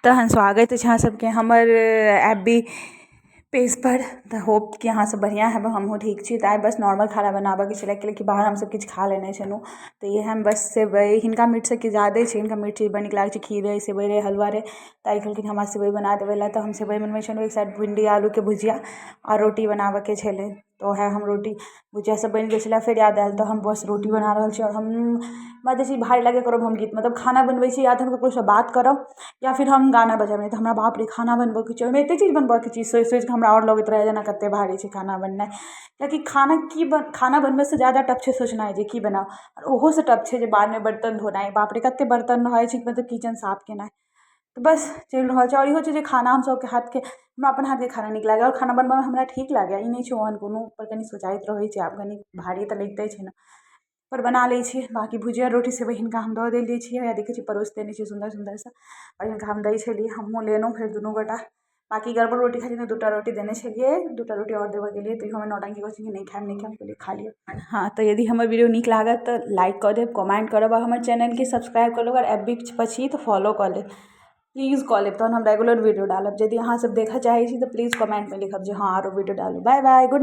तहन स्वागत अछि अहाँ सबके हमर एफ बी पेजपर। तऽ होप कि अहाँ सब बढ़िआँ हेबै, हमहूँ ठीक छी। तऽ आइ बस नॉर्मल खाना बनाबऽके छलै, कैलाकि बाहर हमसब किछु खा लेने छलहुँ। तऽ इएह हम बस सेवइ, हिनका मीठ सबके जादे छै, हिनका मीठ चीज बड़ नीक लागय छै, खीर रहय, सेवइ रहय, हलुआ रहय। तऽ आइ कहलखिन हमरा सेवइ बना देबय लए, तऽ हम सेवइ बनबय छलहुँ। एक साइड भिण्डी आलूके भुजिया आओर रोटी बनाबऽके छलै, तऽ वएह हम रोटी भुजिया सब बनि गेल छलै। फेर याद आयल, तऽ हम बस रोटी बना रहल छी। आओर हम हमरा जे चीज भारी लागैए करब हम गीत, मतलब खाना बनबय छी या तऽ हम ककरोसँ बात करब या फिर हम गाना बजायब, नहि तऽ हमरा बाप रे खाना बनबऽके छै, ओइमे एते चीज बनबऽके छै, सोचि सोचिकऽ हमरा आओर लगैत रहैये जेना कते भारी छै खाना बनेनाइ। किएक कि खाना की खाना बनबयसँ जादा टफ छै सोचनाइ जे की बनाउ। आओर ओहोसँ टफ छै जे बादमे बर्तन धोनाइ। बाप रे, कते बर्तन रहय छै, मतलब किचन साफ केनाइ। तऽ बस चलि रहल छै। आओर इहो छै जे खाना हम सबके हाथके, हमरा अपन हाथके खाना नीक लागैये आओर खाना बनबऽमे हमरा ठीक लागैये, ई नहि छै ओहन कोनो, पर कनी सोचाइत रहय छै। आब कनी भारी तऽ लगिते छै ने, पर बना लै छी। बाँकी भुजिया, रोटी, सेवइ हिनका हम दऽ देने छियै। देखय छियै परोसि देने छियै सुन्दर सुन्दरसँ। आओर हिनका हम दै छलियै, हमहुँ लेलहुँ फेर दुनू गोटा। बाँकी गड़बड़ रोटी खाइ छथिन, दूटा रोटी देने छलियै, दूटा रोटी आओर देबऽ गेलियै तऽ इहोमे नौटंकी करै छथिन, नहि खायब, नहि खायब। कहलियै खा लिअ। हँ, तऽ यदि हमर वीडियो नीक लागत तऽ लाइक कऽ देब, कमेन्ट करब आओर हमर चैनलके सब्सक्राइब कऽ लेब। आओर एफ बी पर छी तऽ फॉलो कऽ लेब, प्लीज कऽ लेब, तहन हम रेगुलर वीडियो डालब। यदि अहाँ सब देखऽ चाहय छी तऽ प्लीज कमेन्टमे लिखब जे हँ आरो वीडियो डालू। Bye bye, good.